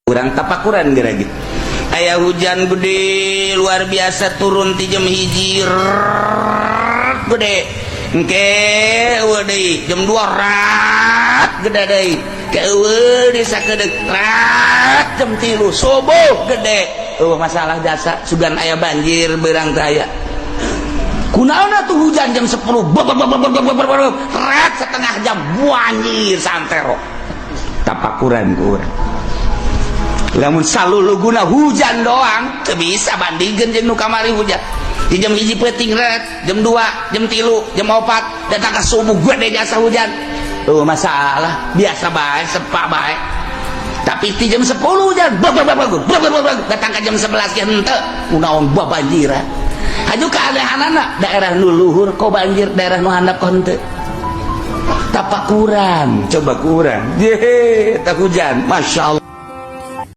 Urang tapakuran geura gitu. Aya hujan gede luar biasa turun ti jam 1 gede. Engke eueuh deui jam 2 rat gede deui. Ke eueuh di sakedeuk rat jam 3 subuh gede. Eueuh masalah jasa sugan aya banjir beurang teh aya. Kunaon tuh hujan jam 10 rat setengah jam banjir santero. Tapakuran ku urang. Lamun salulu guna hujan doang teu bisa bandingkeun jeung nu kamari hujan. Di jam 1 peuting ret, jam 2, jam 3, jam 4 datang ke subuh gede jasa hujan. Oh masalah biasa bae sepak bae. Tapi di jam 10 hujan bag bag bag bag bag bag datang ke jam 11 ge henteu kunaon babanjiran. Haju keanehanana daerah nu luhur kok banjir, daerah nu handap kok henteu. Tapakuran coba kurang. Ye, tak hujan, Masya Allah.